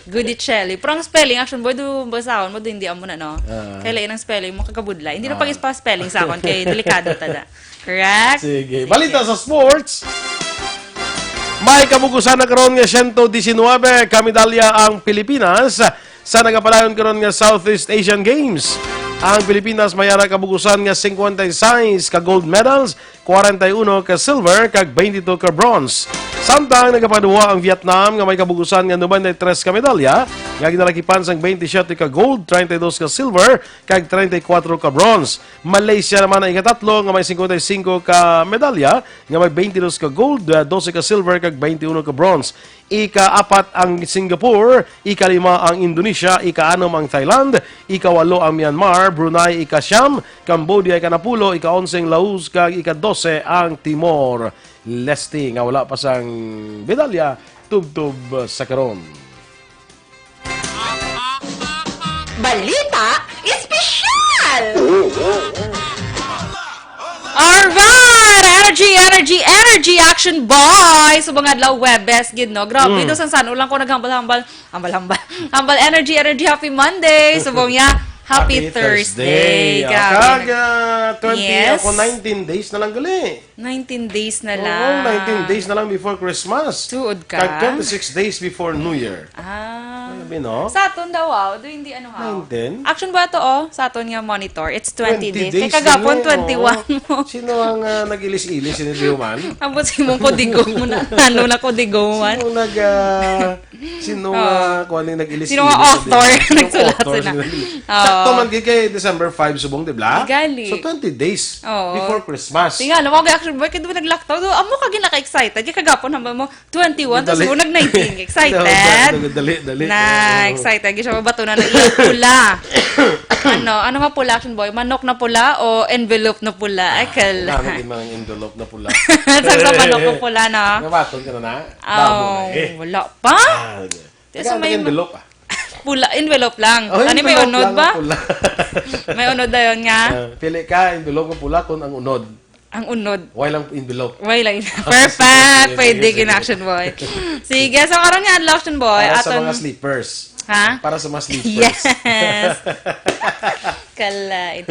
Guidicelli. Pero ang spelling, Action Boy, do basahon mo, do hindi amo na, no? Ah. Kay lain ang spelling mo, kagabudlay. Hindi na Ah. pag-ispa-spelling sa akon, kay delikado ta da. Correct? Sige. Balita sa sports. May kabugusan na karon nga siyento disinwebe ka medalya ang Pilipinas sa nagapadayon karon nga Southeast Asian Games. Ang Pilipinas may ara kabugusan nga singkwenta y seis ka gold medals, kwarenta y uno ka silver, kag twenty-two ka bronze. Samtang nagapaduwa ang Vietnam nga may kabugusan nga nobenta y tres ka medalya, nga ginalakipan sang twenty-siyete ka gold, treinta y dos ka silver, kag treinta y kuwatro ka bronze. Malaysia naman ang ikatatlo nga may singkwenta y singko ka medalya, nga may twenty-dos ka gold, dose ka silver, kag twenty-uno ka bronze. Ikaapat ang Singapore, ikalima ang Indonesia, ikaanom ang Thailand, ikawalo ang Myanmar, Brunei ikasyam, Cambodia ikanapulo, ikaonse ang Laos, kag ikadose ang Timor-Leste, nga wala pa sang medalya tubtob sa karon. Balita Espesyal! Alright! Energy, energy, energy, Action Boy! Subong adlaw, Webes, gid, no? Grabe, Mm. do, san-san, ulang ko naghambal-hambal. Hambal-hambal. Hambal, energy, energy, happy Monday! Subong niya, happy Happy Thursday. Thursday. Ah, Grabe. kag, ah, twenty Yes. ako, nineteen days na lang gali. Nineteen days na Oo, lang. nineteen days na lang before Christmas. Tuod ka? Kag twenty-six days before New Year. Ah. Grabe, no? Sa aton daw, wow. Do hindi ano, ha? Nineteen? Action ba to, oh? Sa aton nga monitor, it's twenty Twenty days. Kay days kagapon, na, eh, twenty-one oo. mo. Sino ang, ah, nag-ilis-ilis? Sino di man? Ambot si mong kodigo mo na. Ano na kodigo man? Sino nag, ah, Sino Oo. nga, kung ano yung nag-ilis-ilis Sino nga sa author? Biblia? Sino Nagsulat author? sila. Sino nag-ilis? Oo. Sakto man gid kay December five subong, di ba? Di gali. So, twenty days Oo. before Christmas. Tinga, alam mo, kay Action Boy, kaya naglaktaw. So, amo ka ginaka-excited. Kaya kagapon, hambal mo, twenty-one, tapos Dali. mo nag-nineteen. Excited? Dali, dali, dali. Na, Oo. excited. Gisa mabato na ng iyang pula. Ano, ano nga pula, Action Boy? Manok na pula o envelope na pula? Ay, Ah, kala. wala na din mga envelope na pula. Sa, sa manok na pula, no? Nabaton ka na na? Aw, Babo na eh. wala pa? Ah, okay. Kaya sa Taga may envelope, ah. Pula, envelope lang. Oh, Ano, may envelope unod lang ba? ang pula. May unod na yun nga. Ah, pili ka, envelope nga pula kung ang unod. Ang unod. Why lang envelope? Why lang? Perfect! Sige, Pwede sige, sige. gina-action, boy. Sige, so karon nga adlaw, action, boy. Para sa Aton mga sleepers. Ha? Para sa mga sleepers. Yes! Kalay.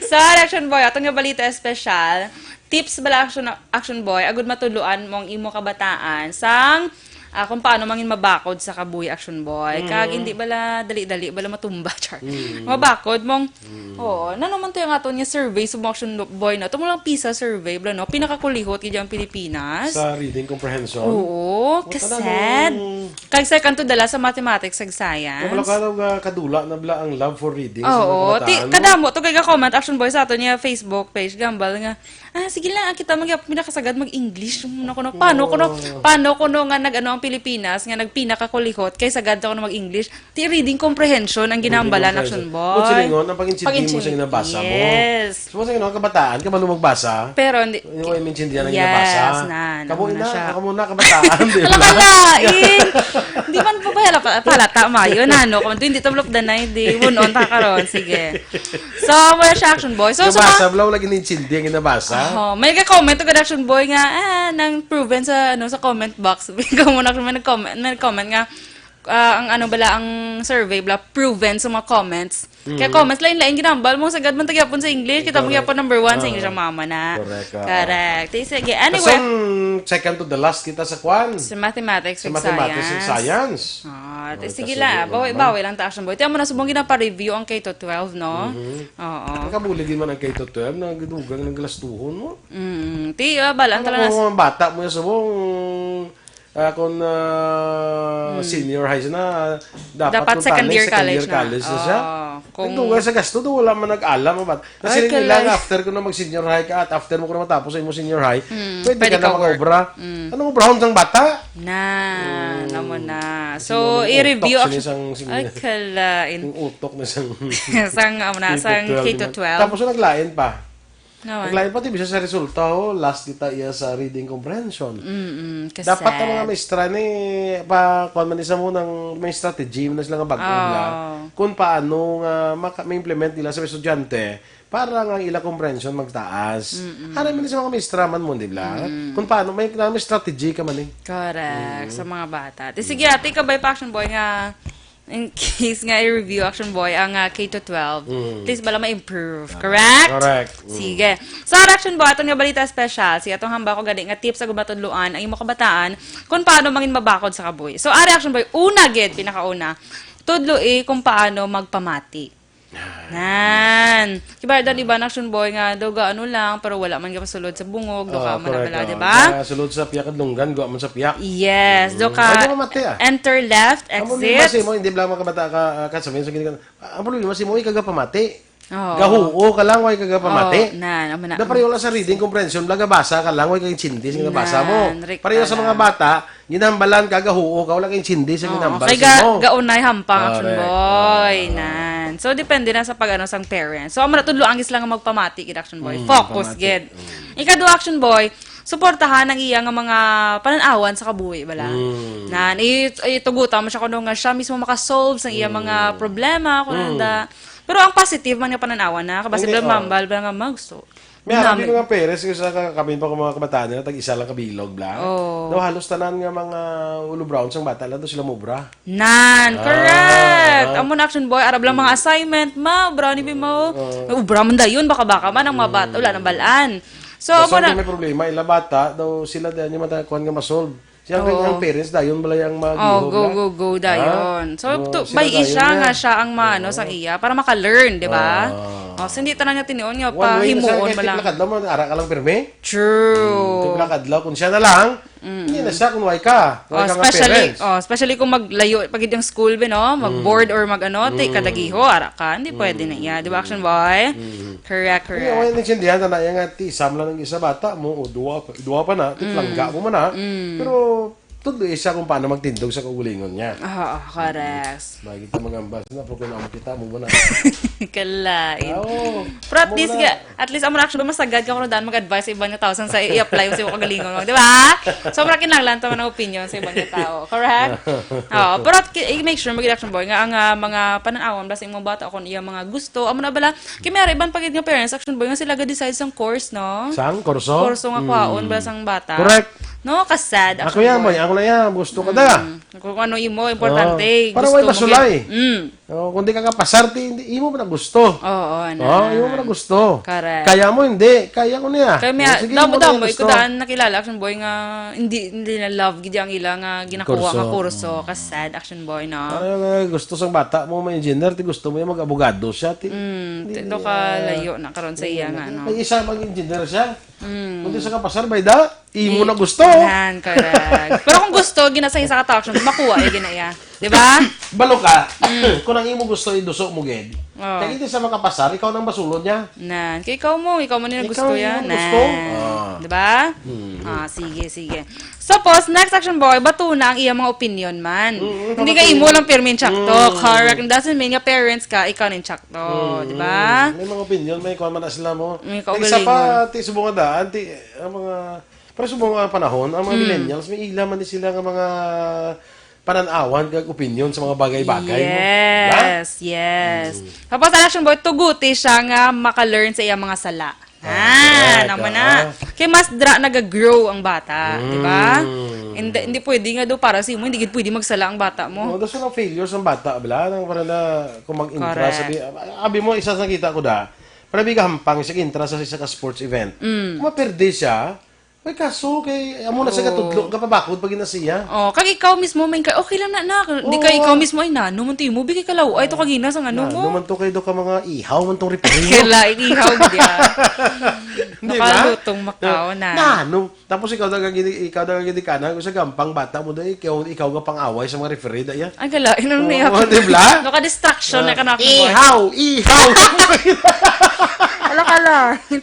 So, action, boy, aton nga balita espesyal. Tips bala, action, action, boy, agud matudloan mo ang imo kabataan sang, ah, kung paano mangin mabakod sa kabuhi, action, boy. Kag Mm. hindi bala dali-dali bala matumba, char. Mm. Mabakod mong, Mm. oo, nano man to yung aton nga survey sa mga action, boy, no? Ito mo lang PISA survey, bala, no? Pinakakulihot gid ang Pilipinas. Sa reading comprehension? Oo, What kased. talagang Kag second to the last sa mathematics kag science. Wala ka lang, ah, kadula na bala ang love for reading sa mga Oo, ti-, kabataan, no? kadamo to kay ga-comment, action, boy, sa aton nga Facebook page, gambal nga, "Ah, sige lang, ah, kita mag-, pinakasagad mag-English." Kuno, kuno, paano, kuno, Oo. paano, kuno nga nag-ano Pilipinas nga nagpinakakulihot kay sagad ako na mag-English. Ti reading comprehension ang ginambalan, Action Boy. Kung silingon, ang pag-intindi mo sa ginabasa mo. Yes. So, sa ginoo, kabataan, kabalo magbasa. Pero hindi, Hindi mo maintindihan ang yes, ginabasa. Na, Kamo na, na siya. Kamo na, kabataan, di ba? Wala ka lain. Hindi man po ba halata, halata, mayo na, no? Kung hindi tablo danay, di, munon ta karon. Sige. So, wala siya, Action Boy. So, sa mga Nabasa, wala lagi ni Chindi ang nabasa. Oh, may ka-comment ang Action Boy nga, ah, nang proven sa, ano, sa comment box. May ka-, muna, may nag-comment, may nag-comment nga, ah, ang ano bala, ang survey bala, proven sa mga comments. Kaya Mm. comments, lain-lain, ginambal mo, sagad man tagyapon sa English, kita mo Correct. gyapon number one sa Ah. English ang mama na. Correct, ah. Correct. Sige, anyway. Kasong second to the last kita sa kwan? Sa mathematics Sa and mathematics and science. science. Ah, Oh, te, sige kasunod lang. Bawi, naman. bawi lang ta, Action Boy. Tiyan mo na subong ginapa-review ang K to twelve, no? Mhm. Oo. Nakabuli din man ang K to twelve, nagdugang ng galastuhon mo. Mm, ti, ah, balaan Ano talaga. Kung mga bata mo yung subong, ah, kung, ah, Hmm. senior high na, dapat Dapat kung second tani, year second college year na. college na siya. Oo, kung Nagdugang sa gasto, doon wala man nag-alam, mabat-, Kasi Ay, rin nila kalay. nga after ko na mag-senior high ka at after mo ko na matapos sa imo senior high, Mm, pwede pwede ka na ka work. mag-obra. Mm. Anong obrahon sang bata? Na, Mm. namo na. Kasi So, mo i-review utok sini action-, sang, sini. Ay, kalain. Yung utok na sang Sang, ano na, K to sang twelve, K to di ba? twelve. Tapos yung naglain pa. Naman. Naglain pa, di bisa sa resulta, oh, last kita iya sa reading comprehension. Mm-mm, Dapat ang mga kasad. maestra ni, pa, kuwan man isa mo nang may strategy, na sila nga bago Oh. nila. Kung paano nga maka-, ma-implement nila sa mga estudyante, para nga ang ila comprehension magtaas. Mm-mm. Ano man sa mga maestra man mo, di ba? Mm. Kung paano, may, may strategy ka man eh. Correct, Mm. sa mga bata. Di, sige, ate, kabay pa, Action Boy, nga in case nga i-review, Action Boy, ang, ah, K to twelve, Mm. at least bala ma-improve. Ah, Correct? correct. Mm. Sige. Sa Action Boy, aton nga balita special, si atong hamba ko gani nga tips sa gumatudloan ang imo kabataan kung paano mangin mabakod sa kabuhi. So, ari, Action Boy, una gid, pinakauna, tudloi kung paano magpamati. Nan. Kiba dan iba na, Action Boy, nga daw ga ano lang, pero wala man gapasulod sa bungog, do ka Ah, man correct, nabala, ah. di ba? Nga sulod sa piyak at lunggan, guwa man sa piyak. Yes, do Mm. ka Ay, di ba, mati, ah? enter left, Ang problema exit. sa imo, hindi lang makabata ka, ah, ka sa minsan, hindi ka, ang problema sa imo, ikaw gapamati. Oo. Gahuo ka lang, way ka gapamati. Oo, nan, amo na. Da pareho lang sa reading comprehension, lang gabasa ka lang, way ka intindi sa ginabasa mo. Nan, correct Pareho sa pala. mga bata, ginambalan ka, gahuo ka, wala ka intindi sa Oo, ginambal kay sa ga-, imo. gaunay hampang, Action Correct. Boy, Ah. nan. So, depende na sa pag-ano sang parents. So, amo na, tudlo ang isla nga magpamati, gid, Action Boy. Mm, Focus, pamati. gid. Mm. Ikadua, Action Boy, suportahan ang iya nga mga panan-awan sa kabuhi, bala. Mm. Nan, i-, itugutan mo siya kuno nga siya mismo makasolve sa iya mga Mm. problema, kuno Mm. da. Pero ang positive man nga panan-awan na, kabasi Hindi, bala oh. mambal, bala nga, "Ma, gusto." May Nami. arabi mga parents, yung sa ka-, kami pa kung mga kabataan nila, tag-isa lang kabilog, bla. Oh. Daw halos tanan nga mga ulo brown sang bata, lang daw sila mobra. Nan, Ah, correct. ah. Amo na, Action Boy, arab lang mga Mm. assignment, ma, obra ni mo. Oh. Obra man dayon, baka-baka man ang mga bata, Mm. wala nang balaan. So, Daw amo na. may problema, ila bata, daw sila dayon yung matakuan nga ma-solve. Siya ang Oo. kanyang parents, dayon bala yung mga Oh, gihog go, na. go, go, Ha? dayon. So, Go, to, sila by dayon siya na. nga siya ang maano Oo. sa iya para maka-learn, di ba? Ah. Oh, so hindi tanan nga tinion nga One way na siya, pahimuon kahit mo lang. Tiplakad lang mo, ara ka lang pirmi. True. Hmm, tiplakad lang. Kung siya na lang, Mm. hindi na siya kung way ka. Way Oh, ka nga especially, parents. oh, especially kung maglayo pag ang school, be, no? Mag-board Mm. or mag-ano, ti Mm. kadagiho, ara ka. Hindi pwede na Mm. iya. Di ba, Action Boy? Mm. Correct, Hindi, correct. way nagsindihan, tana, yan nga, ti, isa mo lang ang isa bata mo, o duwa, duwa pa na, ti, Mm. langga mo man na. Mm. Pero, tudlo isa kung paano magtindog sa kaugalingon niya. Oo, correct. Bakit ka magambal? Na, pero kung naman kita mo ba na? Kalain. Ah, oo. Pero at Mo least, na. ga-, at least, amo na, actually, masagad ka kung daan mag-advise sa iban nga tao, sang sa i-apply mo sa imong kaugalingon mo, di ba? So, mura kinahanglan ta man ang opinion sa iban nga tao. Correct? Oo. Pero at ki-, i-make sure, mag-, Action Boy, nga ang, ah, mga panan-awon, bala sa imong bata, kung iya mga gusto, amo na bala, kay may iban pa gid nga parents, Action Boy, nga sila ga-decide sang course, no? Sang kurso? Kurso nga kwaon, Mm. bala sang bata. Correct. No, kasad, Ako Action yan, Boy. Boy. Ako na yan. Gusto ka da. Mm. Kung ano imo, importante, Oo. Para gusto way mo masulay. gid. Mm. Oo, kung di ka kapasar, ti, hindi, imo man ang gusto. Oo, na. Oo, imo man ang gusto. Correct. Kaya mo, hindi. Kaya ko niya. Kaya may, Oo, sige, damo, imo na damo, yung gusto. Ikudan nakilala, Action Boy, nga hindi, hindi na love gid ang ila nga ginakuha nga Kurso. kurso. Kasad, Action Boy, no? Ano nga gusto sang bata mo, may engineer, ti gusto mo yung mag-abogado siya, ti, Mm, hindi ti, do niya ka layo na karon sa iya nga, no? May isa mag-engineer siya. Mm. Kung di sa kapasar, bay da, imo Di-, na gusto. Yan, correct. Pero kung gusto, ginasay sa katawa, makuha, eh, ginaya. Di ba? Balo ka, Mm. kung ang imo gusto, iduso mo, gid. Oh. Kaya hindi sa makapasar, ikaw nang basulod niya. Nan. Kay ikaw mo, ikaw mo nila Ikaw gusto yung yan. gusto. Nan. Ah. Di ba? Mm. Ah, sige, sige. Suppose, next action boy, bato na ang iyang mga opinion man. Mm, Hindi ka imo lang pirmi ang tsakto. Mm. Correct. It doesn't mean nga parents ka, ikaw ning tsakto. Mm, Di ba? May mga opinion, may kuwan man na sila mo. May Ang isa kaugalingon. pa, ti, subong nga daan, ti, ang mga, pero subong nga panahon, ang mga Mm. millennials, may ila man ni sila nga mga panan-awan kag opinion sa mga bagay-bagay mo. Di ba? Yes, yes. Mm. Tapos, ang action boy, tuguti siya nga maka-learn sa iyang mga sala. Ah, Ah, correct, naman na. ah. Kay mas dra nag-grow ang bata, di ba? Mm. Hindi, hindi pwede nga do para sa imo, hindi gid pwede magsala ang bata mo. Oh, gusto ng failures ang bata, bala, nang para na kung mag-intra, Correct. sabi, abi mo, isa sa nakita ko da, para may gahampang, siya intra sa isa ka sports event. Mm. Kung maperde siya, may kaso kay, amo na sa Oo. katudlo, kapabakod pag na siya. Oh, kag ikaw mismo, may ka, okay lang na, na. Di Oo. kay ikaw mismo, ay, nano man to imo, bigay ka law, ay, to kagina sa ano Na, mo. naman to kayo do ka mga ihaw, man tong referee. Kailain ihaw, di ah. Di ba? Nakalutong makaw na. Na, no? Tapos ikaw daw gini, ikaw daw gini ka na, sa gampang bata mo daw, ikaw, ikaw nga pang-away sa mga referee, da, ya? Ay, kalain, ano Oo, niya? di ba? Naka-distraction na Ah, ka na ako, boy. ihaw, ihaw. Ala, kala.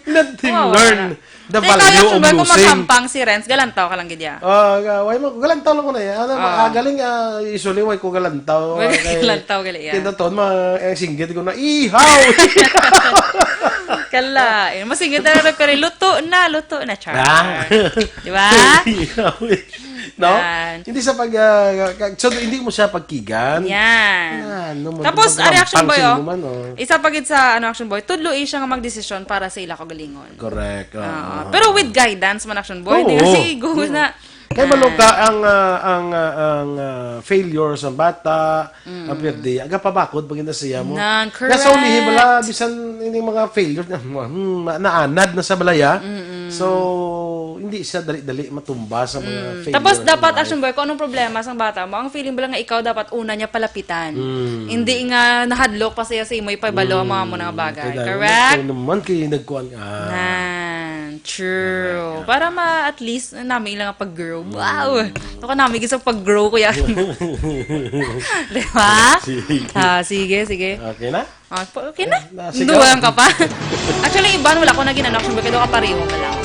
Let him Wow, learn wala. the Di, value ikaw, of Jun, boy, kung losing. magampang si Renz, galantaw ka lang gid, ya. Ah, ga-, why mo, galantaw lang ko na yan. Ano, Ah. ah, galing, ah, usually, why ko galantaw? Why Ah, kay galantaw, gali, ya. Kaya ton, ma, eh, singgit ko na, ihaw! Kala, eh, masinggit na rin, pero luto na, luto na, char. Ah. Di ba? Ihaw. No? Yan. Hindi sa pag, ah, ka-, so, hindi mo siya pagkigan. Yan. Ah, ano man, Tapos, pag ang action boy, magampang sa oh. imo man, oh. Isa pa gid sa, ano, action boy, tudlo siya nga magdesisyon para sa ila kaugalingon. Correct, Oo. oo. Pero with guidance man, action boy. Oo. Hindi kasi go Oo. na. Kaya Ah. maloka ang, ah, ang, ah, ang, ah, failure sa bata, Mm. ang perde, agapabakod pag na siya mo. Nan, Nga sa ulihi, correct. bala, bisan ini mga failure na, hmm, na-, naanad na sa balaya. Mm-mm. So, hindi siya dali-dali matumba sa mga Mm. failure Tapos sa dapat, buhay. action boy, kung anong problema sa bata mo, ang feeling bala nga ikaw dapat una niya palapitan. Mm. Hindi nga nahadlok pa siya sa imo ipabalo ang mga Mm. mo nga bagay. Kaya dahil Correct? ikaw naman kay nagkuan, ah. Nan, true. Correct, ah. Para ma, at least, nami lang ang pag-grow. Mm. Wow! Ito ka nami, isang pag-grow ko yan. Di ba? Sige. Ah, sige, sige. Okay na? Ah, po, okay na. Ah, sige. Duwang ka pa. Actually, iban, wala ko na ginanong. Siyempre, kaya ka pareho ka lang.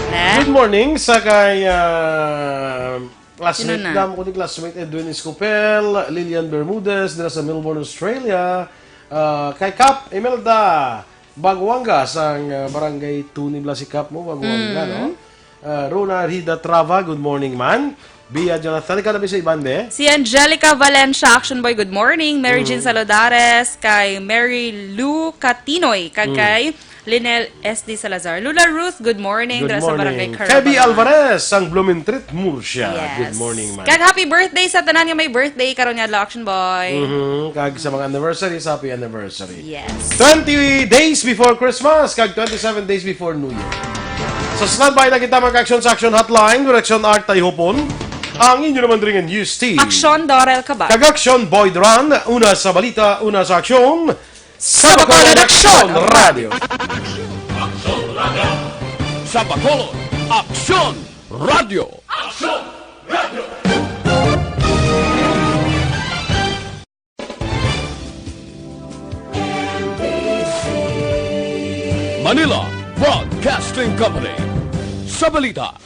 Ne? Good morning sa kay, ah, classmate. Sino na? Damo ko ni classmate Edwin Escopel, Lilian Bermudez, dira sa Melbourne, Australia. Ah, kay Kap Imelda Baguanga sang, ah, Barangay two ni Blasi Kap mo, Baguanga, Mm. no? Ah, Rona Rida Trava, good morning, man. Bia Jonathan, ikaw na ba sa iban, be? Si Angelica Valencia, action boy, good morning. Mary Jean Mm. Saludares, kay Mary Lou Catinoy, kag Mm. kay Linel S D Salazar. Lula Ruth, good morning. Good Dira sa Barangay morning. Carabalan. Kevin Alvarez, sang Blumentritt, Murcia. Yes. Good morning, man. Kag happy birthday sa tanan nga may birthday karon nga adlaw, action boy. Mhm. Kag sa mga anniversaries, happy anniversary. Yes. Twenty days before Christmas, kag twenty-seven days before New Year. Sa standby na kita mag-action sa Action Hotline, direksyon Art Tayhopon. Ang inyo naman rin ang news team. Action, Dorel Cabal. Kag action, Boy Duran. Una sa balita, una sa aksyon. Sa Bacolod Aksyon Radio. Aksyon Radio. Sa Bacolod Aksyon Radio. Aksyon Radio. Manila Broadcasting Company. Sa balita,